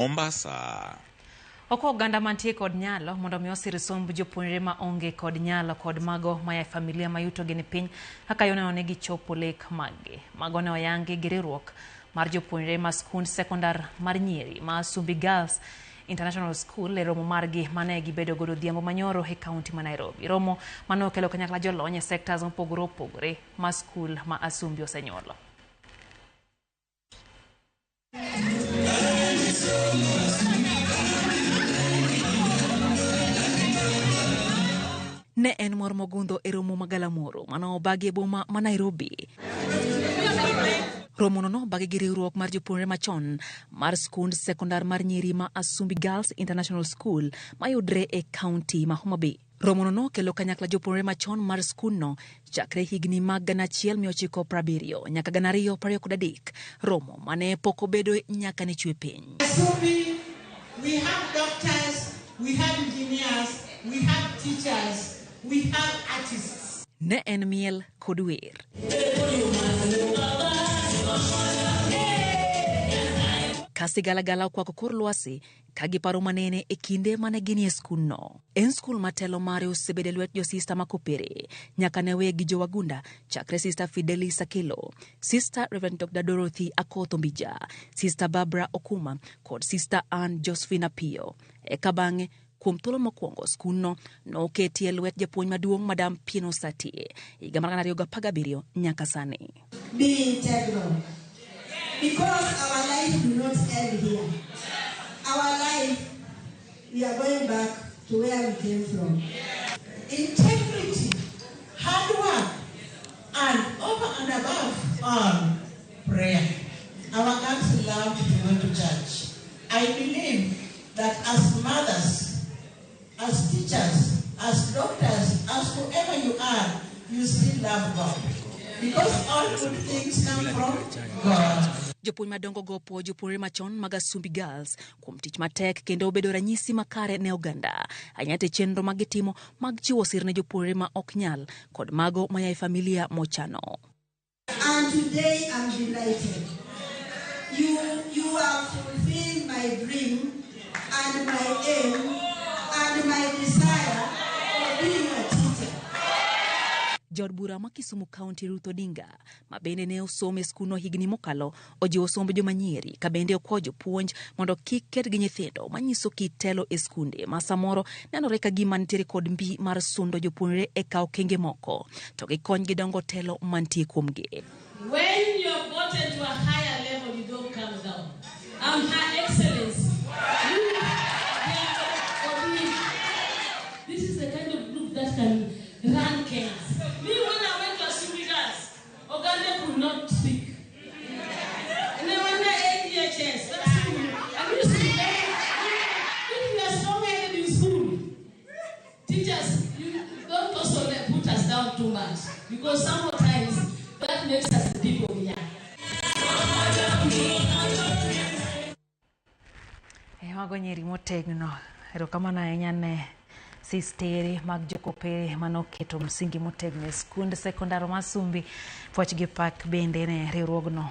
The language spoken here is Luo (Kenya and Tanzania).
Mombasa. Okwa oganda mantie kod nyalo mondo mi osir somb jopuonjre ma onge kod nyalo kod mago maya e familia ma yutogi ni piny kaka yo neno ni gichopo lek maggi. Mago ne oyangi gi riwruok mar jopuonjre ma skund sekondar mar nyiri ma Asumbi Girls International School e romo margi mane gibedo godo odhiambo manyoro e kaunti ma Nairobi. Romo mane okelo kanyakla jolony e sectors mopogore opogore ma skul ma Asumbi osenyuolo. Ne en mor mogundho e romo magalamoro mane obagi e boma ma Nairobi. Romono nobagi gi riwruok mar jopuonjre machon mar skund sekondar mar nyiri ma Asumbi Girls International School mayudre e kaunti ma Homa Bay. Romono nokelo kanyakla jopuonjre machon mar skundno chakre higni mag 1970 nyaka 2023, romo mane pok obedoe nyaka ne chwe piny. Asumbi, we have doctors, we have engineers, we have teachers, we have artists. Ne en miel kod wer. Ka sigalagala okwako kor lwasi ka giparo manene e kinde mane ginie skundno. En skul ma telo mare osebedo e lwet josista ma Kopere nyaka ne wegi jowagunda chakre Sista Fidelis Akelo, Sista Reverend Dr. Dorothy Akoth Ombija, Sista Barbara Okuma kod Sista Ann Josephine Apiyo. Eka bang'e kuom thuolo mokwongo skundno noketi e lwet japuonj maduong' Madam Pino Sati higa mar 2017 nyaka sani. Be integral. Because our life do not end here. Our life, we are going back to where we came from. Integrity, hard work, and over and above all, prayer. Our girls love to go to church. I believe that as mothers, as teachers, as doctors, as whoever you are, you still love God. Because all good things come from God. Jopuonj madongo go puo jopuonjre machon mag Asumbi Girls kuom tich matek kendo bedo ranyisi makare ne oganda. Ahinya e chenro ma gitimo mag chiwo sir ne jopuonjre ma ok nyal kod mago maya e familia mochano. And today I'm delighted. You have fulfilled my dream and my aim and my desire of being a teacher. Jaod bura ma Kisumu County Ruth Odinga ma bende ne osomo e skundno higni mokalo ojiwo somb joma nyiri ka bende okwayo jopuonj mondo kik ket gi nyithindo manyiso kit telo e skunde ma samoro nenore ka gima nitiere kod mbi mar sundo jopuonjre e kawo okenge moko to gikonygi dongo telo mantie kuomgi. When you have gotten to a higher level, you don't come down. I'm Her Excellency. This is the kind of group that can run camps. Me, when I went to Asumbi Girls, Oganda could not speak. And then when I ADHS, that's school. I used to be very, if you are strong-headed in school, teachers, you don't also put us down too much, because sometimes that makes us the people we are. Mago nyiri motegno. Erokamano ahinya ne sistere mag jokopere manoketo msingi motegno e skund sekondar ma Asumbi. Puoch gi pak bende ne riwruogno.